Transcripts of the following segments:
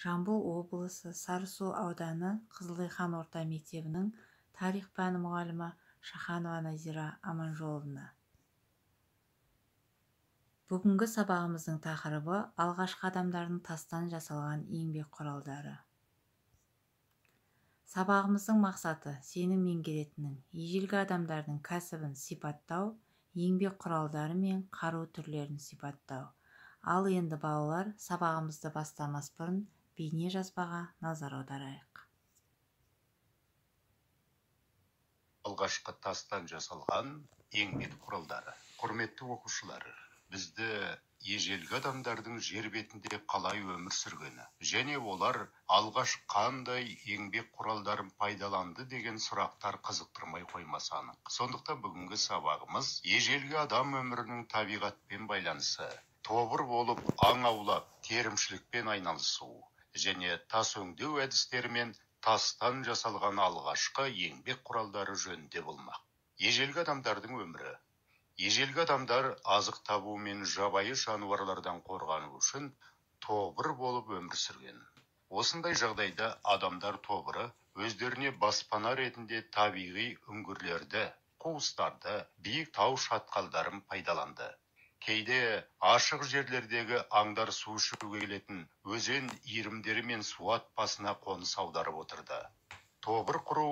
Жамбыл облысы Сарысу ауданы Қызылихан орта мектебінің тарих пәні мұғалімі Шаханова Назира Аманжоловна. Бүгінгі сабағымыздың тақырыбы алғашқы адамдардың тастан жасалған еңбек құралдары. Сабағымыздың мақсаты сенің меңгеретінің, ежелгі адамдардың кәсібін сипаттау, еңбек құралдары мен қару түрлерін сипаттау. Ал енді балалар, сабағымызды бастамас бұрын бейне жазбаға назар аударайық. Алғашқы тастан жасалған еңбек құралдары. Құрметті оқушылар, бізді ежелгі адамдардың жер бетінде қалай өмір сүргені және олар алғаш қандай еңбек құралдарын пайдаланды деген сұрақтар қызықтырмай қоймасы анық. Сондықтан бүгінгі сабағымыз ежелгі адам өмірінің табиғатпен байланысы, тобыр болып аң аулап, терімшілікпен айналысу және тас өңдеу әдістерімен тастан жасалған алғашқы еңбек құралдары жөнінде болмақ. Ежелгі адамдардың өмірі. Ежелгі адамдар азық табу мен жабайы жануарлардан қорғану үшін тобыр болып өмір сүрген. Осындай жағдайда адамдар тобыры өздеріне баспана ретінде табиғи үңгірлерді, қуыстарды, биік тау шатқалдарын пайдаланды. Кейде ашық жерлердегі аңдар су ішуге келетін өзен иірімдері мен су атпасына қоныс аударып отырды. Тобыр құру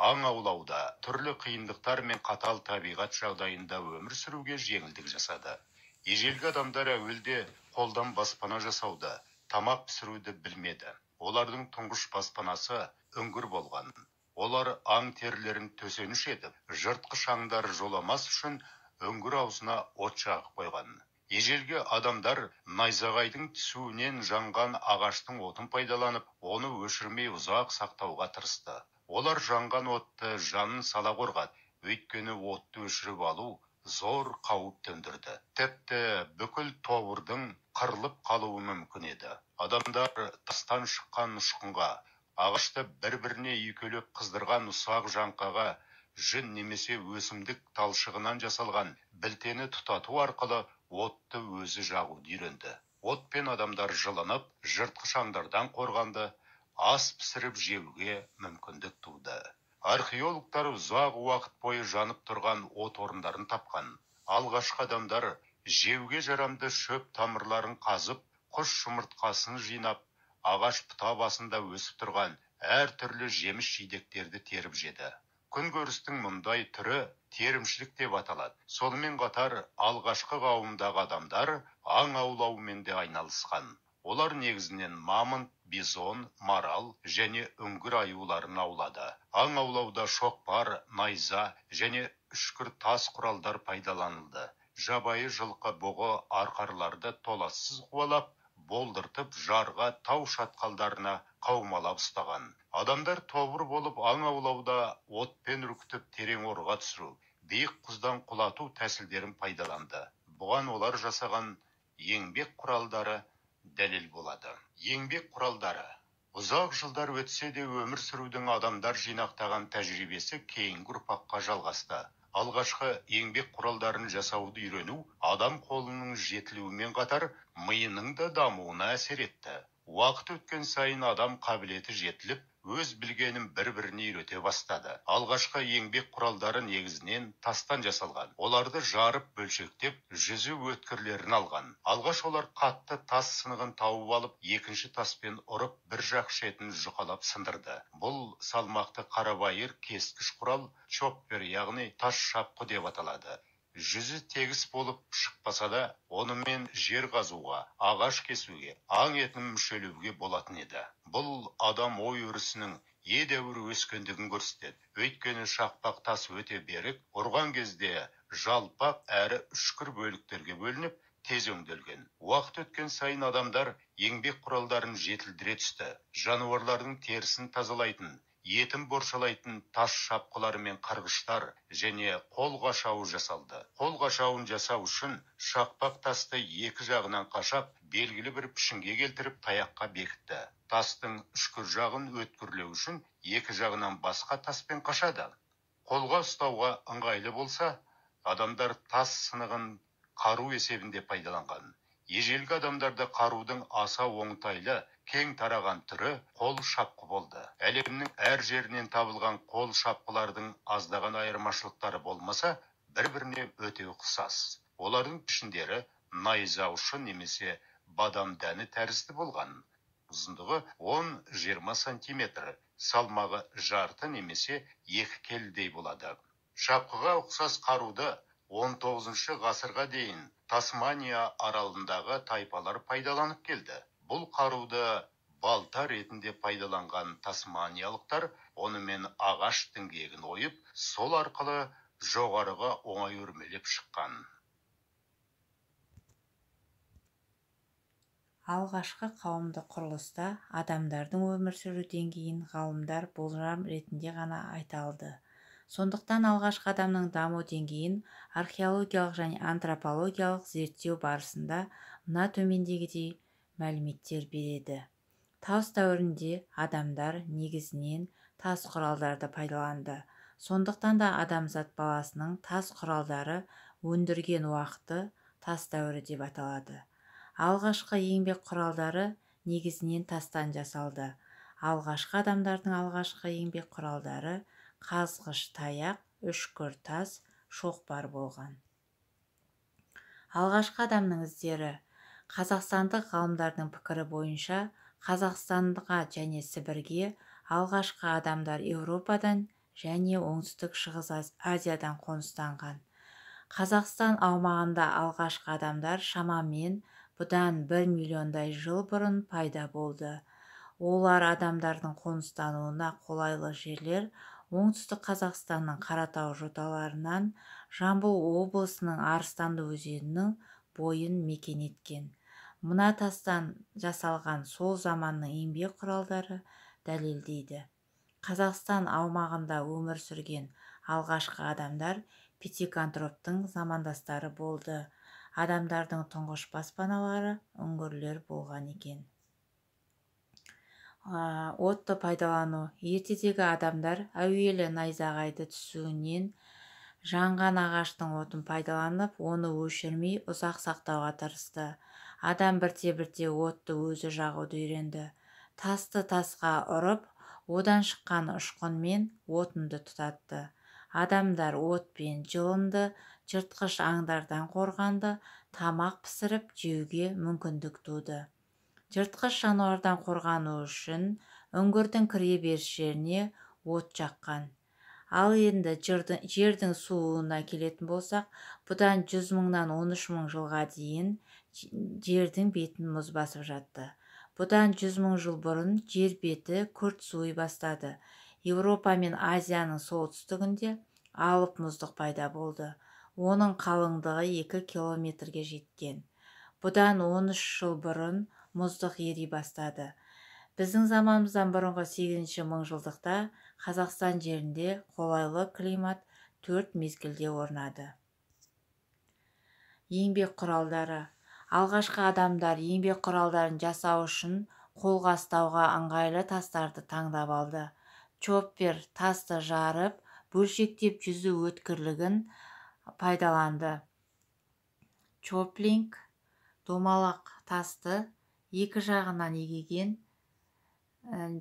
аң аулауда түрлі қиындықтар мен қатал табиғат жағдайында өмір сүруге жеңілдік жасады. Ежелгі адамдар әуелде қолдан баспана жасауды, тамақ пісіруді білмеді. Олардың тұңғыш баспанасы үңгір болған. Олар аң терілерін төсеніш етіп, жыртқыш аңдар жоламас үшін үңгір аузына от жағып қойған. Ежелгі адамдар найзағайдың түсуінен жанған ағаштың отын пайдаланып, оны өшірмей ұзақ сақтауға тырысты. Олар жанған отты жанын сала қорғады, өйткені отты өшіріп алу зор қауіп төндірді. Тіпті бүкіл тобырдың қырылып қалуы мүмкін еді. Адамдар тастан шыққан ұшқынға, ағашты бір-біріне үйкелеп қыздырған ұсақ жаңқаға жүн немесе өсімдік талшығынан жасалған білтені тұтату арқылы отты өзі жағуды үйренді. Отпен адамдар жылынып, жыртқыш аңдардан қорғанды, ас пісіріп жеуге мүмкіндік туды. Археологтар ұзақ уақыт бойы жанып тұрған от орындарын тапқан. Алғашқы адамдар жеуге жарамды шөп тамырларын қазып, құс жұмыртқасын жинап, ағаш бұта басында өсіп тұрған әртүрлі жеміс жидектерді теріп жеді. Күнкөрістің мұндай түрі терімшілік деп аталады. Сонымен қатар алғашқы қауымдағы адамдар аң аулаумен де айналысқан. Олар негізінен мамонт, бизон, марал және үңгір аюларын аулады. Аң аулауда шоқпар, найза және үшкір тас құралдар пайдаланылды. Жабайы жылқы, бұғы, арқарларды толассыз қуалап, болдыртып, жарға, тау шатқалдарына қаумалап ұстаған. Адамдар тобыр болып аң аулауда отпен үркітіп терең орға түсіру, биік құздан құлату тәсілдерін пайдаланды. Бұған олар жасаған еңбек құралдары дәлел болады. Еңбек құралдары. Ұзақ жылдар өтсе де өмір сүрудің адамдар жинақтаған тәжірибесі кейінгі ұрпаққа жалғасты. Алғашқы еңбек құралдарын жасауды үйрену адам қолының жетілуімен қатар миының да дамуына әсер етті. Уақыт өткен сайын адам қабілеті жетіліп, өз білгенін бір-біріне үйрете бастады. Алғашқы еңбек құралдары негізінен тастан жасалған. Оларды жарып бөлшектеп, жүзі өткірлерін алған. Алғаш олар қатты тас сынығын тауып алып, екінші таспен ұрып, бір жақ шетін жұқалап сындырды. Бұл салмақты қарабайыр кескіш құрал чоппер, яғни тас шапқы деп аталады. Жүзі тегіс болып шықпаса да, онымен жер қазуға, ағаш кесуге, аң етін мүшелеуге болатын еді. Бұл адам ой өрісінің едәуір өскендігін көрсетеді. Өйткені шақпақ тас өте берік, ұрған кезде жалпақ әрі үшкір бөліктерге бөлініп, тез өңделген. Уақыт өткен сайын адамдар еңбек құралдарын жетілдіре түсті. Жануарлардың терісін тазалайтын, етін боршалайтын тас шапқылар мен қырғыштар және қол қашауы жасалды. Қол қашауын жасау үшін шақпақ тасты екі жағынан қашап, белгілі бір пішінге келтіріп таяққа бекітті. Тастың үшкір жағын өткірлеу үшін екі жағынан басқа таспен қашады. Қолға ұстауға ыңғайлы болса, адамдар тас сынығын қару есебінде пайдаланған. Ежелгі адамдарда қарудың аса оңтайлы, кең тараған түрі қол шапқы болды. Әлемнің әр жерінен табылған қол шапқылардың аздаған айырмашылықтары болмаса, бір-біріне өте ұқсас. Олардың пішіндері найза ұшы немесе бадам дәні тәрізді болған. Ұзындығы 10-20 сантиметр, салмағы жарты немесе 2 келідей болады. Шапқыға ұқсас қаруды 19 ғасырға дейін Тасмания аралындағы тайпалар пайдаланып келді. Бұл қаруды балта ретінде пайдаланған тасманиялықтар онымен ағаш діңгегін ойып, сол арқылы жоғарыға оңай өрмелеп шыққан. Алғашқы қауымдық құрылыста адамдардың өмір сүру деңгейін ғалымдар болжам ретінде ғана айта алды. Сондықтан алғашқы адамның даму деңгейін археологиялық және антропологиялық зерттеу барысында мына төмендегідей мәліметтер береді. Тас дәуірінде адамдар негізінен тас құралдарды пайдаланды. Сондықтан да адамзат баласының тас құралдары өндірген уақыты тас дәуірі деп аталады. Алғашқы еңбек құралдары негізінен тастан жасалды. Алғашқы адамдардың алғашқы еңбек құралдары қазғыш таяқ, үшкір тас, шоқпар болған. Алғашқы адамның іздері. Қазақстандық ғалымдардың пікірі бойынша, Қазақстанға және Сібірге алғашқы адамдар Еуропадан және Оңтүстік Шығыс Азиядан қоныстанған. Қазақстан аумағында алғашқы адамдар шамамен бұдан 1 миллиондай жыл бұрын пайда болды. Олар адамдардың қоныстануына қолайлы жерлер Оңтүстік Қазақстанның Қаратау жоталарынан Жамбыл облысының Арыстанды өзенінің бойын мекен еткен. Мына тастан жасалған сол заманның еңбек құралдары дәлелдейді. Қазақстан аумағында өмір сүрген алғашқы адамдар питекантроптың замандастары болды. Адамдардың тұңғыш баспаналары үңгірлер болған екен. Отты пайдалану. Ертедегі адамдар әуелі найзағайды түсуінен жанған ағаштың отын пайдаланып, оны өшірмей ұзақ сақтауға тырысты. Адам бірте-бірте отты өзі жағуды үйренді. Тасты тасқа ұрып, одан шыққан ұшқынмен отынды тұтатты. Адамдар отпен жылынды, жыртқыш аңдардан қорғанды, тамақ пісіріп жеуге мүмкіндік туды. Жыртқыш жануардан қорғану үшін үңгірдің кіре беріс жеріне от жаққан. Ал енді жердің суына келетін болсақ, бұдан 100 мыңнан 13 мың жылға дейін жердің бетін мұз басып жатты. Бұдан 100 мың жыл бұрын жер беті күрт суи бастады. Еуропа мен Азияның солтүстігінде алып мұздық пайда болды. Оның қалыңдығы 2 километрге жеткен. Бұдан 13 жыл бұрын мұздық ери бастады. Біздің заманымыздан бұрынғы 8-ші мыңжылдықта Қазақстан жерінде қолайлы климат 4 мезгілде орнады. Еңбек құралдары. Алғашқы адамдар еңбек құралдарын жасау үшін қолға ұстауға ыңғайлы тастарды таңдап алды. Чоппер тасты жарып, бөлшектеп жүзу өткірлігін пайдаланды. Чоплинг домалақ тасты екі жағынан егеген,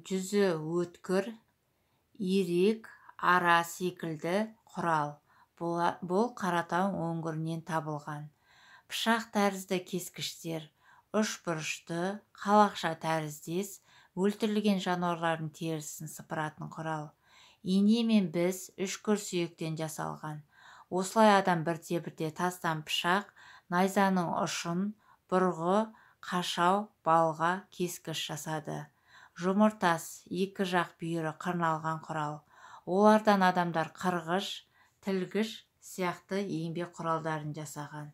жүзі өткір, ирек, ара секілді құрал. Бұл Қаратау өңірінен табылған. Пышақ тәрізді кескіштер, үшбұрышты, қалақша тәріздес, өлтірілген жануарлардың терісін сыпыратын құрал. Ине мен біз үшкір сүйектен жасалған. Осылай адам бірте-бірте тастан пышақ, найзаның ұшын, бұрғы, қашау, балға, кескіш жасады. Жұмыр тас, екі жақ бүйірі қырналған құрал. Олардан адамдар қырғыш, тілгіш сияқты еңбек құралдарын жасаған.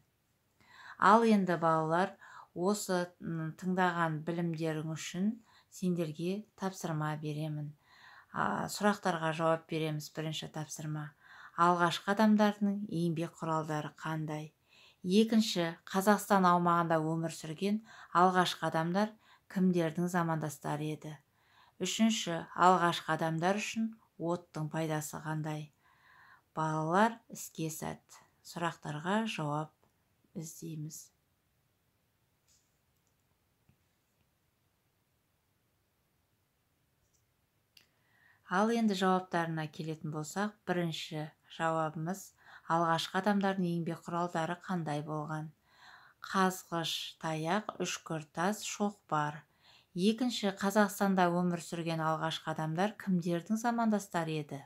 Ал енді балалар, осы тыңдаған білімдерің үшін сендерге тапсырма беремін. Сұрақтарға жауап береміз. Бірінші тапсырма. Алғашқы адамдардың еңбек құралдары қандай? Екінші, Қазақстан аумағында өмір сүрген алғашқы адамдар кімдердің замандастары еді? Үшінші, алғашқы адамдар үшін оттың пайдасы қандай? Балалар, іске сәт. Сұрақтарға жауап іздейміз. Ал енді жауаптарына келетін болсақ, бірінші жауабымыз: алғашқы адамдардың еңбек құралдары қандай болған? Қазғыш, таяқ, үшкір тас, шоқпар. Екінші, Қазақстанда өмір сүрген алғашқы адамдар кімдердің замандастары еді?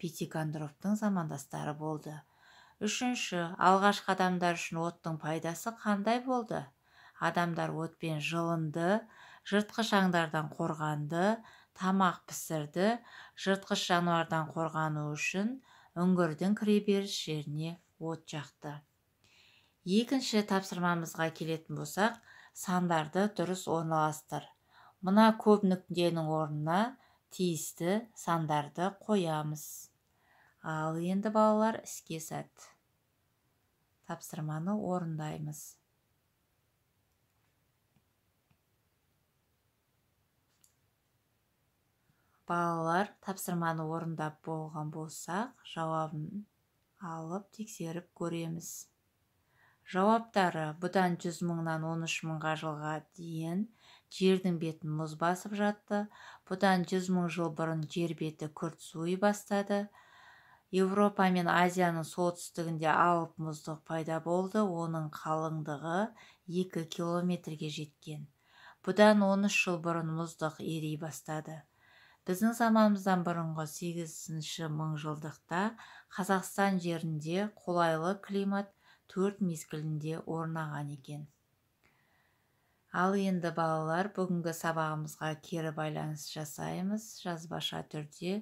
Питекантроптың замандастары болды. Үшінші, алғашқы адамдар үшін оттың пайдасы қандай болды? Адамдар отпен жылынды, жыртқыш аңдардан қорғанды, тамақ пісірді, жыртқыш жануардан қорғану үшін үңгірдің кіреберіс жеріне от жақты. Екінші тапсырмамызға келетін болсақ, сандарды дұрыс орналастыр. Мына көп нүктенің орнына тиісті сандарды қоямыз. Ал енді балалар, іске сәт. Тапсырманы орындаймыз. Балалар, тапсырманы орындап болған болсақ, жауабын алып тексеріп көреміз. Жауаптары: бұдан 100 мыңнан 13 мыңға жылға дейін жердің бетін мұз басып жатты. Бұдан 100 мың жыл бұрын жер беті күрт суи бастады. Еуропа мен Азияның солтүстігінде алып мұздық пайда болды, оның қалыңдығы 2 километрге жеткен. Бұдан 13 жыл бұрын мұздық ери бастады. Біздің заманымыздан бұрынғы 8-ші мыңжылдықта Қазақстан жерінде қолайлы климат 4 мезгілінде орнаған екен. Ал енді балалар, бүгінгі сабағымызға кері байланыс жасаймыз жазбаша түрде.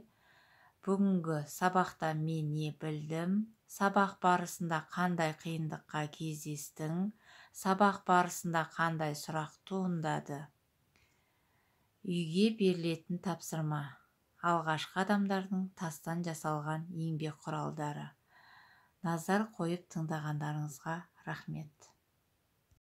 Бүгінгі сабақта мен не білдім? Сабақ барысында қандай қиындыққа кездестің? Сабақ барысында қандай сұрақ туындады? Үйге берілетін тапсырма: алғашқы адамдардың тастан жасалған еңбек құралдары. Назар қойып тыңдағандарыңызға рахмет.